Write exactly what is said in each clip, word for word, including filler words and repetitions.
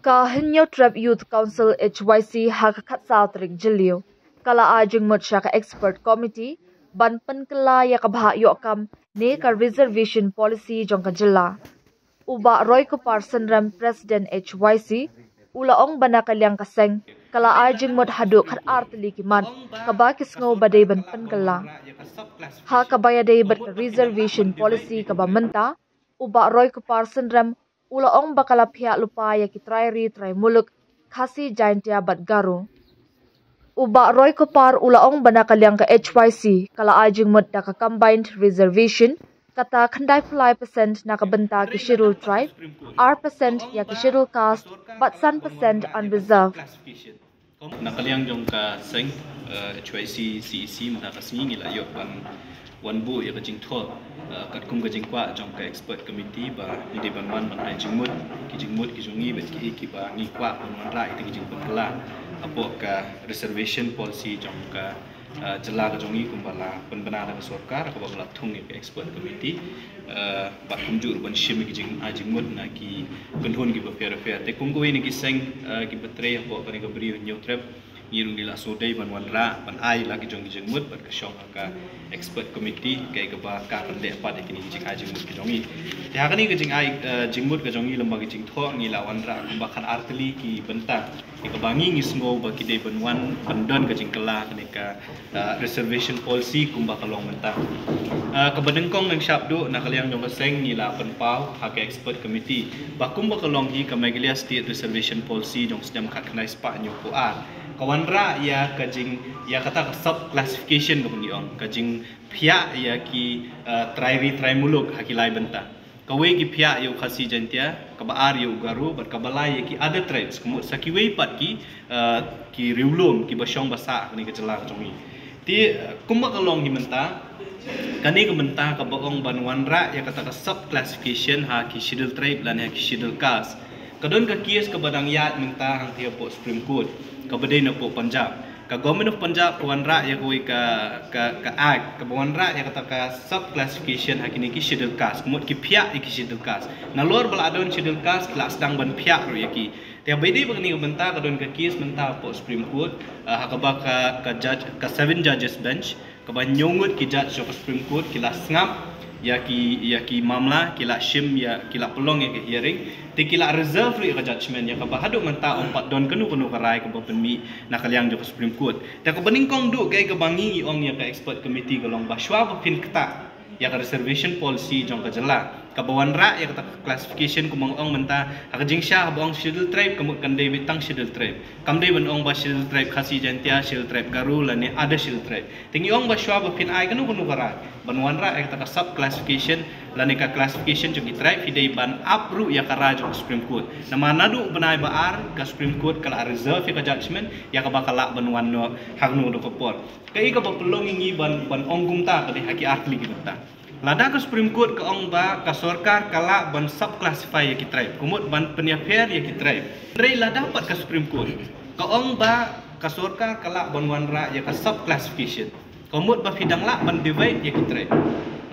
Ka Hynñiewtrep Youth Council H Y C ha ka khatsaw tarik Jylliew ka la ai jingmut sha ka expert committee ban pynkylla ïa ka bhah ïoh kam ne ka reservation policy jong ka jylla. U Bah Roykupar Synrem, President H Y C, u la ong ba na ka liang ka seng ka la ai jingmut haduh khatar tylli ki mat kaba ki sngew ba dei ban pynkylla. Ha kaba ïadei bad ka reservation policy kaba mynta, u Bah Roykupar Synrem u la ong ba ka la phiah lypa ïa ki trai ri trai muluk Khasi, Jaintia bad Garo. U Bah Roykupar u la ong ba na ka liang ka H Y C ka la ai jingmut da ka combined reservation, kata khyndai phew lai percent na ka bynta ki scheduled tribe, ar percent ïa ki scheduled caste bad san percent unreserved. Na ka liang jong ka seng uh, H Y C C E C mynta ka sngi ngi la ïoh ban wan buh ïa ka jingthoh uh, katkum ka jingkwah jong ka expert committee ba ngi dei ban wan ban ai jingmut, ki jingmut ki jong ngi bad ki kiba ngi kwah ban wanrah ïa ki jingpynkylla hapoh ka reservation policy jong ka uh, jylla ka jong ngi kumba la pynbna da ka sorkar kaba la thung ïa ka expert committee uh, bad kumjuh ruh ban shim ïa ki jing ai jingmut na ki kynhun kiba pher pher. Te kum kawei na ki seng uh, kiba trei hapoh kane ka Bri Hynñiewtrep, ngi ruh ngi la shu dei ban wanrah ban ai la ki jong ki jingmut bad ka shong ha ka expert committee kaei kaba ka pynleh pat ïa kine ki jingai jingmut ki jong ngi. Te ha kane ka jingai uh, jingmut ka jong ngi lem bad ka jingthoh ngi la wanrah kumba khatar tylli ki bynta ïa kaba ngi ngi sngew ba ki dei ban wan ban don ka jingkylla kane ka uh, reservation policy kumba ka long mynta. Uh, kaba nyngkong nyngshap duh na ka liang jong ka seng ngi la pynpaw ha ka expert committee ba kumba ka long hi ka Meghalaya State Reservation Policy jong snem khatkhyndai spah hynñiewphew ar ka wanrah ïa ka jing ïa kata ka sub classification kaba ngi ong, ka jingphiah ïa ki uh, trai ri trai muluk ha ki lai bynta. Kawei ki phiah ïa u Khasi Jaintia, kaba ar ïa u Garo bad kaba lai ïa ki other tribes, ka mut sa kiwei pat ki uh, ki riewlum kiba shong ba sah kane ka jylla ka jong ngi. Te uh, kumba ka long hi mynta, kane ka mynta kaba ong ban wanrah ïa kata ka sub classification ha ki scheduled tribe lane ha ki scheduled caste. Ka don ka case kaba dang ïaid mynta hangtei hapoh Supreme Court kaba dei napoh Punjab. Ka Government of Punjab ka wanrah ïa kawei ka ka ka act kaba wanrah ïa kata ka sub classification ha kine ki scheduled caste, ka mut ki phiah ïa ki scheduled caste. Nalor ba la don scheduled caste ki la sdang ban phiah ruh ïa ki. Te haba ïadei bad kane ka bynta ka don ka case mynta hapoh Supreme Court uh, ha kaba ka ka judge ka seven judges bench kaba hynñiew ngut ki judge jong ka Supreme Court ki la sngap ïa ki ïa ki mamla, ki la shim ïa ki la pynlong ïa ka hearing. Te ki la reserve ruh ïa ka judgment ïa kaba haduh mynta ym pat don kano kano ka rai kaba pynmih na ka liang jong ka Supreme Court. Te kaba nyngkong duh kaei kaba ngi ngi ong ïa ka expert committee ka long ba shuwa ba phin ktah ïa ka reservation policy jong ka jylla kaba wanrah ïa kata ka classification kumba nga ong mynta, ha ka jingshisha haba ong scheduled tribe ka mut kan dei beit tang scheduled tribe. Kam dei ban ong ba scheduled tribe Khasi Jaintia, scheduled tribe Garo lane other scheduled tribe. Te ngi ong ba shuwa ba phin ai kano kano ka rai ban wanrah ïa kata ka sub classification lane ka classification jong ki tribe, phi dei ban ap ruh ïa ka rai jong ka Supreme Court. Namar naduh u bnai ba ar ka Supreme Court ka la reserve ïa ka judgment ïa kaba ka lah ban wan noh ha kano kano ka por. Kaei kaba pynlong ïa ngi ban ban ong kumta ka dei ha ki ar tylli ki bynta. Lada ka Supreme Court ka ong ba ka sorkar ka lah ban sub classify ïa ki tribe, ka mut ban pynïapher ïa ki tribe. Hynrei lada pat ka Supreme Court ka ong ba ka sorkar ka lah ban wanrah ïa ka sub classification, ka mut ba phi dang lah ban divide ïa ki tribe.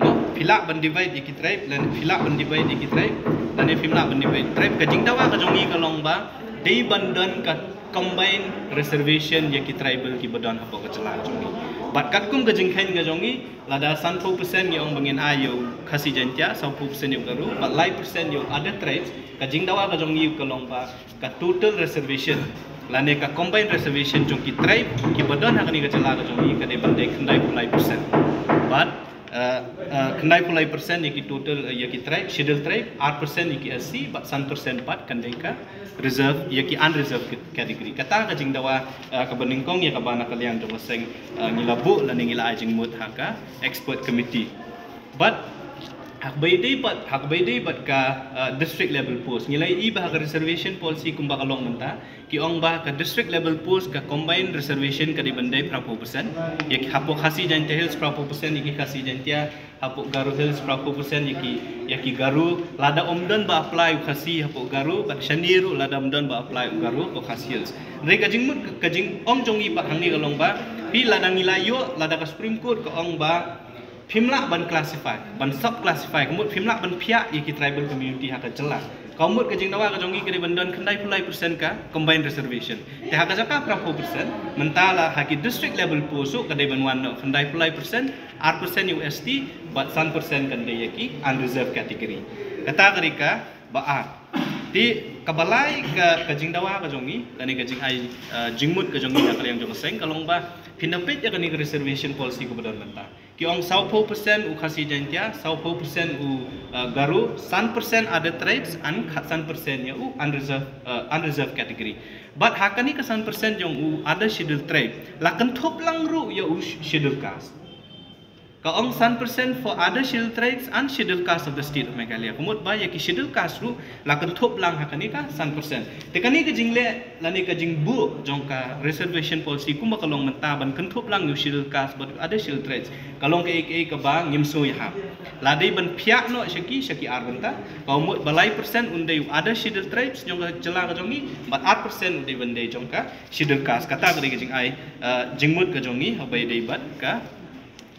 No, phi lah ban divide ïa ki tribe, lane phi lah ban divide ïa ki tribe, lane phim lah ban divide tribe. Ka jingdawa ka jong ngi ka long ba dei ban don ka combined reservation ïa ki tribal kiba don hapoh ka jylla ka jong ngi. Bad katkum ka jingkheiñ ka jong ngi, lada sanphew percent ngi ong ba ngin ai ïa u Khasi Jaintia, sawphew percent ïa u Garo bad lai percent ïa u other tribes, ka jingdawa ka jong ngi ka long ba ka total reservation lane ka combined reservation jong ki tribe kiba don ha kane ka jylla ka jong ngi ka dei ban dei khyndaiphew lai percent. Bad uh, uh, khyndaiphew lai percent ïa ki total uh, ïa ki tribe, scheduled tribe, ar percent ïa ki S C bad san percent pat kan dei ka reserve, ïa ki unreserved category. Kata ka jingdawa uh, kaba nyngkong ïa kaba na ka liang jong ka seng uh, ngi la buh lane ngi la ai jingmut ha ka expert committee. Bad ha kaba ïadei bad ha kaba ïadei bad ka uh, district level post, ngi la ïohi ba ha ka reservation policy kumba ka long mynta, ki ong ba ka district level post ka combined reservation ka dei ban dei phraphew percent. Ïa ki hapoh Khasi Jaintia Hills phraphew percent, ïa ki Khasi Jaintia, hapoh Garo Hills phraphew percent, ïa ki ïa ki Garo, lada ym don ba apply u Khasi hapoh Garo bad shane ruh lada ym don ba apply u Garo hapoh Khasi Hills. Hynrei ka jingmut ka jingong jong ngi pat hangne ka long ba phi lada ngi la ïoh lada ka Supreme Court ka ong ba phim lah ban classify, ban sub classify, ka mut phim lah ban phiah ïa ki tribal community ha ka jylla. Ka mut ka jingdawa ka jong ngi ka dei ban don khyndai phew lai percent ka combined reservation. Te ha ka jaka phra phew percent, mynta la ha ki district level post ruh ka dei ban wan noh khyndai phew lai percent, ar percent ïa u S T, bad san percent kan dei ïa ki unreserved category. Kata ka dei kaba ar. Te kaba lai ka, ka jingdawa ka jong ngi, lane ka jingai, eh, jingmut ka jong ngi na ka liang jong ka seng ka long ba, phin da peit ïa kane ka reservation policy kaba don mynta. Ki ong saw phew percent u Khasi Jaiñtia, saw phew percent u, uh, Garo, san percent other tribes, and khatsan percent ïa u unreserved, uh, unreserved category. Bad ha kane ka san percent jong u other scheduled tribe, la kynthup lang ruh ïa u sch-, scheduled caste. Ka ong san percent for other scheduled tribes and scheduled caste of the state of Meghalaya. Ka mut ba ïa ki scheduled caste ruh la kynthup lang ha kane ka san percent. Te kane ka jingleh lane ka jingbuh jong ka reservation policy kumba ka long mynta ban kynthup lang ïa u scheduled caste bad other scheduled tribes, ka long kaei kaei kaba ngim sngew ïahap. La dei ban phiah noh sha ki, sha ki ar bynta. Ka mut ba lai percent un dei u other scheduled tribes jong ka jylla ka jong ngi, bad ar percent un dei ban dei jong ka scheduled caste. Kata ka dei ka jingai, eh, jingmut ka jong ngi, haba ïadei bad ka,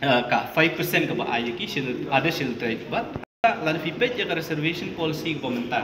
eh, ka five percent kaba ai ïa ki scheduled, other scheduled tribes. Bad lada phi peit ïa ka reservation policy kaba mynta,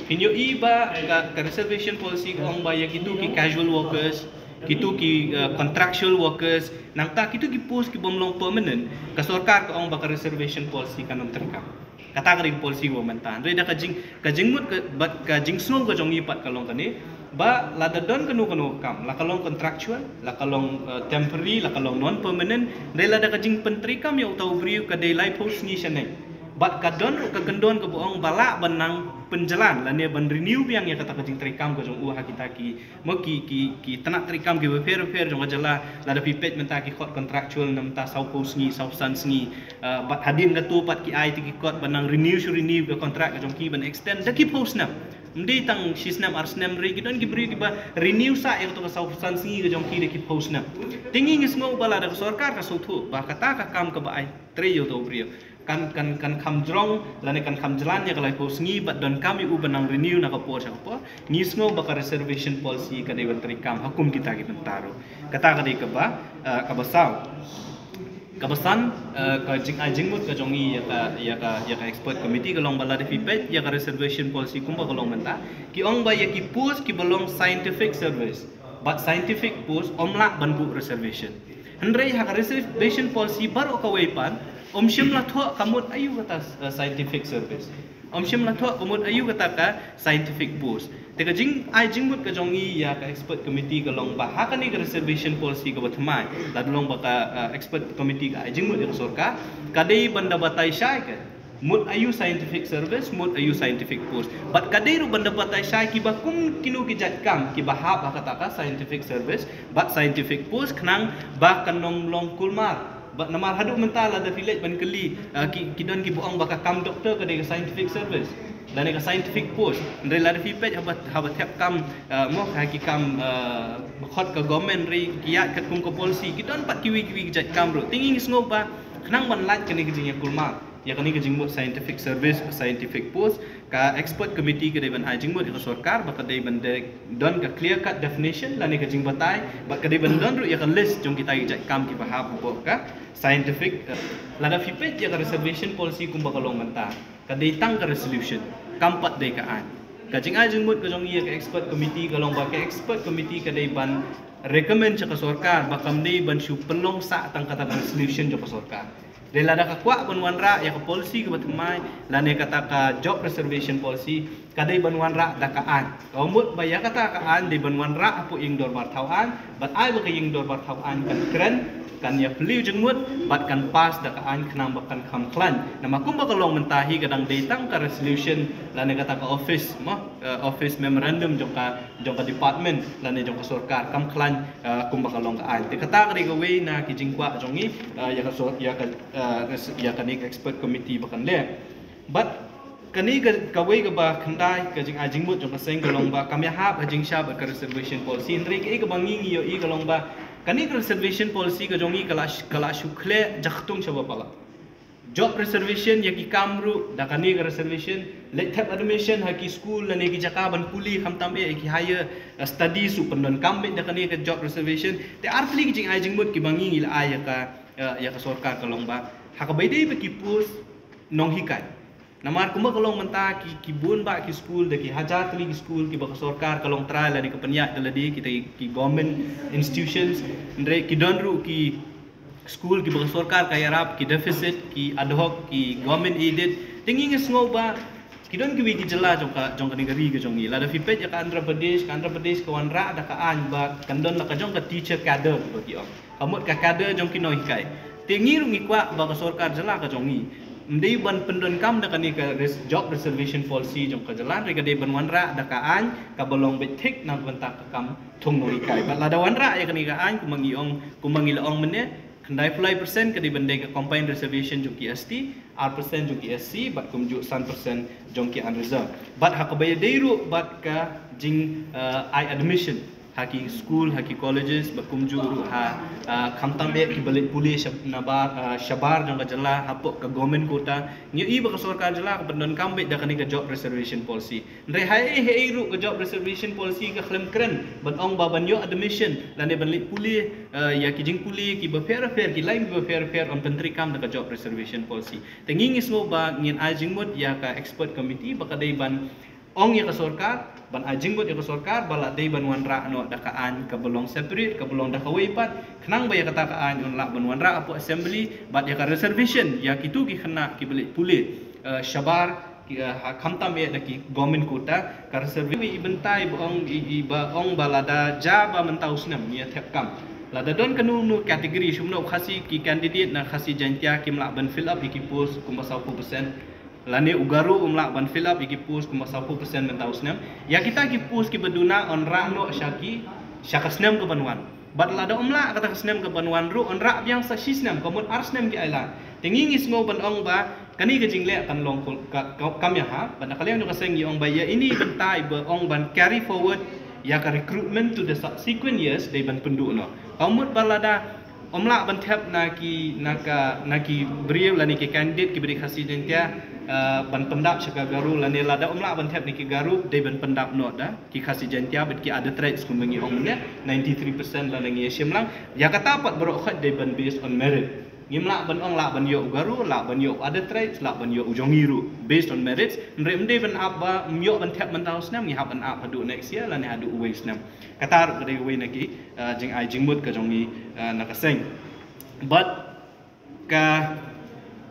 phin ïohi ba ka, ka reservation policy ka ong ba ïa kito ki casual workers, kito ki, eh, contractual workers, nangta kito ki post kibym long permanent, ka sorkar ka ong ba ka reservation policy kan ym treikam. Kata ka dei ka policy kaba mynta. Hynrei da ka jing, ka jingmut ka, bad ka jingsngew ka jong ngi pat ka long kane, ba lada don kano kano ka kam, la ka long contractual, la ka long, eh, temporary, la ka long non permanent, hynrei lada ka jingpyntreikam ïa uta u briew ka dei laiphew sngi shaneng, bad ka don ruh ka kyndon kaba ong ba lah ban nang pynjlan lane ban renew biang ïa kata ka jingtreikam ka jong u ha kita ki, mo, ki, ki, ki tnat treikam kiba pher pher jong ka jylla. Lada phi peit mynta ki khot contractual na mynta saw phew sngi, saw san sngi, eh, bad hadien kato pat ki ai te ki kot ban nang renew shu renew ka contract ka jong ki, ban extend da ki phew snem. Ym dei tang shi snem ar snem, hynrei ki don ki briew kiba renew sa ïa kato ka saw san sngi ka jong ki da ki phew snem. Te ngi ngi sngew ba lada ka sorkar ka sngewthuh ba kata ka kam kaba ai trei ïa uta u briew kan, kan, kan kham jrong lane kan kham jlan ïa ka laiphew sngi bad donkam ïa u ban nang renew na ka por sha ka por, ngi sngew ba ka reservation policy ka dei ban treikam ha kum kita ki bynta ruh. Kata ka dei kaba, eh, kaba saw. Kaba san, eh, ka jingai jingmut ka jong ngi ïa ka, ïa ka, ïa ka expert committee ka long ba lada phi peit ïa ka reservation policy kumba ka long mynta, ki ong ba ïa ki post kiba long scientific service bad scientific post ym lah ban buh reservation. Hynrei ha ka reservation policy baroh kawei pat ym shym la thoh ka mut aïu kata, eh, scientific service. Ym shym la thoh ka mut aïu kata ka scientific post. Te ka jingai jingmut ka jong ngi ïa ka expert committee ka long ba ha kane ka reservation policy kaba thymmai, lada long ba ka, eh, expert committee ka ai jingmut ïa ka sorkar, ka dei ban da batai shai ka mut aïu scientific service, mut aïu scientific post. Bad ka dei ruh ban da batai shai kiba kum kino ki jait kam kiba hap ha kata ka scientific service bad scientific post, khnang ba kan ym long kulmar. Bad namar haduh mynta lada phi leit ban kylli, eh, ki, ki don kiba ong ba ka kam doktor ka dei ka scientific service lane ka scientific post. Hynrei lada phi peit haba, haba thep kam, eh, mo, ha ki kam, eh, khot ka government, hynrei ki ïaid katkum ka policy, ki don pat kiwei kiwei ki jait kam ruh. Te ngi ngi sngew ba khnang ban lait kane ka jingïakulmar ïa kane ka jingmut scientific service, scientific post, ka expert committee ka dei ban ai jingmut ïa ka sorkar ba ka dei ban de-, don ka clear cut definition lane ka jingbatai, bad ka dei ban don ruh ïa ka list jong kita ki jait kam kiba hap hapoh ka scientific, eh, lada phi peit ïa ka reservation policy kumba ka long mynta, ka dei tang ka resolution, kam pat dei ka aiñ. Ka jingai jingmut ka jong ngi ïa ka expert committee ka long ba ka expert committee ka dei ban recommend sha ka sorkar, ba kam dei ban shu pynlong sah tang kata ka resolution jong ka sorkar. Dei lada ka kwah ban wanrah ïa ka policy kaba thymmai lane kata ka job reservation policy, ka dei ban wanrah da ka aiñ. Ka mut ba ïa kata ka aiñ dei ban wanrah hapoh ïing dorbar thaw aiñ, bad ai ba ka ïing dorbar thaw aiñ kan kren, kan ïa plie jingmut, bad kan pass da ka aiñ khnang ba kan kham khlaiñ. Namar kumba ka long mynta hi ka dang dei tang ka resolution lane kata ka office, mo, eh, office memorandum jong ka, jong ka department lane jong ka sorkar, kam khlaiñ, eh, kumba ka long ka aiñ. Te kata ka dei kawei na ki jingkwah jong ngi, eh, ïa ka sor-, ïa ka, eh, res-, ïa kane ka expert committee ba kan leh. Bad kane ka, kawei kaba khyndai ka jingai jingmut jong ka seng ka long ba kam ïahap ha jingshai bad ka reservation policy, hynrei kaei kaba ngi ngi ïohi ka long ba kane ka reservation policy ka jong ngi ka la sh-, ka la shu khleh jaktung shaba palat. Job reservation ïa ki kam ruh da kane ka reservation, leit thep admission ha ki skul lane ki jaka ban pule, khamtam eh ki higher, eh, studies ruh pyndonkam beit da kane ka job reservation. Te ar tylli ki jingai jingmut kiba ngi ngi la ai ïa ka, eh, ïa ka sorkar ka long ba ha kaba ïadei bad ki post nonghikai, Namar kumba ka long mynta ki, ki bun bah ki skul, da ki hajar tylli ki skul kiba ka sorkar ka long trai lane ka pynïaid da lade, kita ki government institutions, hynrei ki don ruh ki skul kiba ka sorkar ka ïarap, ki deficit, ki ad hoc, ki government aided. Te ngi ngi sngew ba ki don kiwei ki jylla jong ka, jong kane ka ri ka jong ngi. Lada phi peit ïa ka Andhra Pradesh, ka Andhra Pradesh ka wanrah da ka aiñ ba kan don la ka jong ka teacher cadre ba ki ong. Ka mut ka cadre jong ki nonghikai. Te ngi ruh ngi kwah ba ka sorkar jylla ka jong ngi, ym dei ban pyndonkam da kane ka res-, job reservation policy jong ka jylla, hynrei ka dei ban wanrah da ka aiñ kaba long beit thik na ka bynta ka kam thung nonghikai. Bad lada wanrah ïa kane ka aiñ, kumba ngi ong, kumba ngi la ong mynne, khyndai phew lai percent ka dei ban dei ka combined reservation jong ki S T, ar percent jong ki S C, bad kumjuh san percent jong ki unreserved. Bad ha kaba ïadei ruh bad ka jing, eh, ai admission ha ki skul, ha ki colleges, bad kumjuh ruh ha, eh, khamtam eh kiba leit pule shab-, nabar, eh, shabar jong ka jylla hapoh ka government quota. Ngi ïohi ba ka sorkar jylla ka pyndonkam beit da kane ka job reservation policy. Hynrei haei haei ruh ka job reservation policy ka khlem kren ban ong ba ban ïoh admission lane ban leit pule, eh, ïa ki jingpule kiba pher pher, ki lain kiba pher pher, yn pyntreikam da ka job reservation policy. Te ngi ngi sngew ba ngin ai jingmut ïa ka expert committee ba ka dei ban ong ïa ka sorkar, ban ai jingmut ïa ka sorkar ba la dei ban wanrah noh da ka aiñ kaba long separate, kaba long da kawei pat, khnang ba ïa kata ka aiñ yn lah ban wanrah hapoh assembly. Bad ïa ka reservation ïa kito ki khynnah kiba leit pule, eh, shabar, ki, eh, ha, khamtam eh da ki government quota, ka reserve i bynta i ba ong, i, i ba ong ba lada ja ba mynta u snem, ngi ïa thep kam, lada don kano kano category, shim noh u Khasi, ki candidate na Khasi Jaintia kim lah ban fill up ïa ki post kumba saw phew percent, lane u Garo um lah ban fill up ïa ki post kumba saw phew percent mynta u snem. Ïa kita ki post kiba duna yn rah noh sha ki, sha ka snem kaban wan. Bad lada um lah kata ka snem kaban wan ruh, yn rah biang sa shi snem, ka mut ar snem ki ailad. Te ngi ngi sngew ban ong ba kane ka jingleh kan long ka, ka, kam ïa ha, bad na ka liang jong ka seng ngi ong ba ïa ine i bynta i ba ong ban carry forward ïa ka recruitment to the subsequent years dei ban pynduh noh. Ka mut ba lada um lah ban thep na ki, na ka, na ki briew lane ki candidate kiba dei Khasi Jaintia, eh, ban pyndap sha ka Garo, lane lada um lah ban thep na ki Garo dei ban pyndap noh da ki Khasi Jaintia bad ki other tribes kumba ngi ong mynne, ninety-three percent lada ngi ïa shim lang. Ïa kata pat baroh khoit dei ban based on merit. Ngim lah ban ong lah ban ïoh u Garo, lah ban ïoh u other tribes, lah ban ïoh u jong ngi ruh based on merits. Hynrei ym dei ban ap ba ym ïoh ban thep mynta u snem, ngi hap ban ap haduh next year lane haduh uwei u snem. Kata ruh ka dei uwei na ki, eh, jingai jingmut ka jong ngi, eh, na ka seng. Bad ka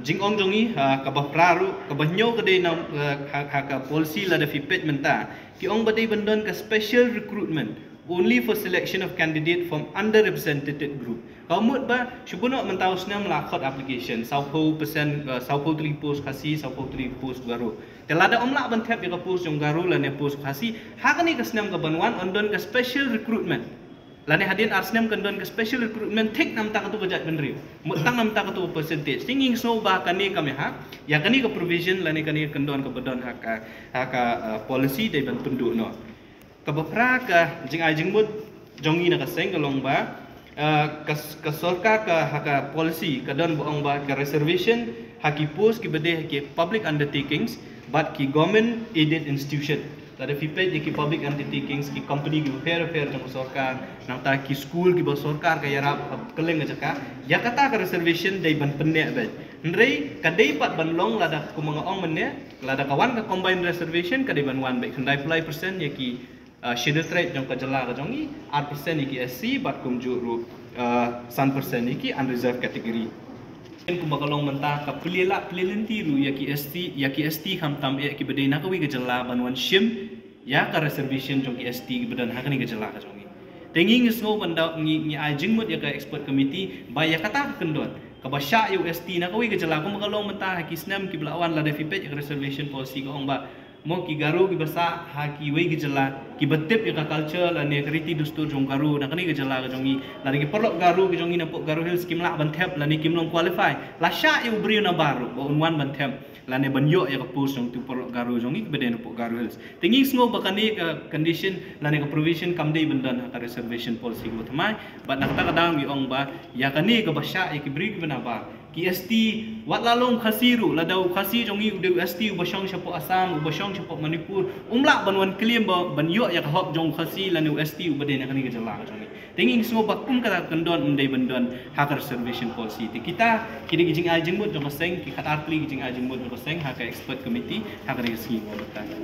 jingong jong ngi, eh, kaba phra ruh, kaba hynñiew ka dei na, eh, ha, ha ka policy lada phi peit mynta, ki ong ba dei ban don ka special recruitment only for selection of candidate from underrepresented group. Ka mut ba shu buh noh mynta u snem la khot application, saw phew percent, eh, saw phew tylli post Khasi, saw phew tylli post Garo. Te lada um lah ban thep ïa ka post jong Garo lane post Khasi, ha kane ka snem kaban wan yn don ka special recruitment. Lane hadien ar snem kan don ka special recruitment thik na bynta kato ka jaitbynriew, mut tang na bynta kato ka percentage. Te ngi sngew ba kane kam ïa ha, ïa kane ka provision lane kane ka kyndon kaba don ha ka, ha ka, eh, policy dei ban pynduh noh. Kaba phra ka jingai jingmut jong ngi na ka seng ka long ba, eh, ka, ka sorkar ka, ha ka policy ka don ba ong ba ka reservation ha ki post kiba dei ha ki public undertakings bad ki government aided institution. Lada phi peit ïa ki public undertakings, ki company kiba pher pher jong ka sorkar, nangta ki skul kiba sorkar ka ïarap ha kylleng ka jaka, ïa kata ka reservation dei ban pynneh beit. Hynrei ka dei pat ban long lada kumba nga ong mynne, lada ka wan ka combined reservation ka dei ban wan beit khyndai phew lai percent ïa ki, ah, schedule tribe jong ka jylla ka jong ngi, ar percent ïa ki S C bad kumjuh ruh, ah, san percent ïa ki unreserved category. Kumba ka long mynta ka plie lah plie lynti ruh ïa ki S T, ïa ki S T khamtam eh kiba dei na kawei ka jylla ban wan shim ïa ka reservation jong ki S T kiba don ha kane ka jylla ka jong ngi. Te ngi ngi sngew ban da ngi, ngi ai jingmut ïa ka expert committee ba ïa kata ka kyndon kaba shah ïa u S T na kawei ka jylla, kumba ka long mynta ha ki snem kiba la wan, lada phi peit ïa ka reservation policy ka ong ba mo ki Garo kiba sah ha kiwei ki jylla kiba tip ïa ka culture lane ka riti dustur jong Garo na kane ka jylla ka jong ngi, lane ki paralok Garo ki jong ngi na poh Garo Hills kim lah ban thep lane kim long qualify. La shah ïa u briew na bar ruh ba un wan ban thep lane ban ïoh ïa ka post jong uto u paralok Garo jong ngi kiba dei na poh Garo Hills. Te ngi sngew ba kane ka condition lane ka provision kam dei ban don ha ka reservation policy kaba thymmai. Bad na kata ka daw ngi ong ba ïa kane kaba shah ïa ki briew kiba na bar, ki S T, wat la long Khasi ruh, lada u Khasi jong ngi u dei u S T uba shong shapoh Assam, uba shong shapoh Manipur, um lah ban wan claim ba ban ïoh ïa ka hok jong u Khasi lane u S T uba dei na kane ka jylla ka jong ngi. Te ngi sngew ba kum kata kan don, ym dei ban don ha ka reservation policy. Te kita ki dei ki jingai jingmut jong ka seng, ki khatar tylli ki jingai jingmut jong ka seng ha ka expert committee ha ka dei ka sngi ba mynta.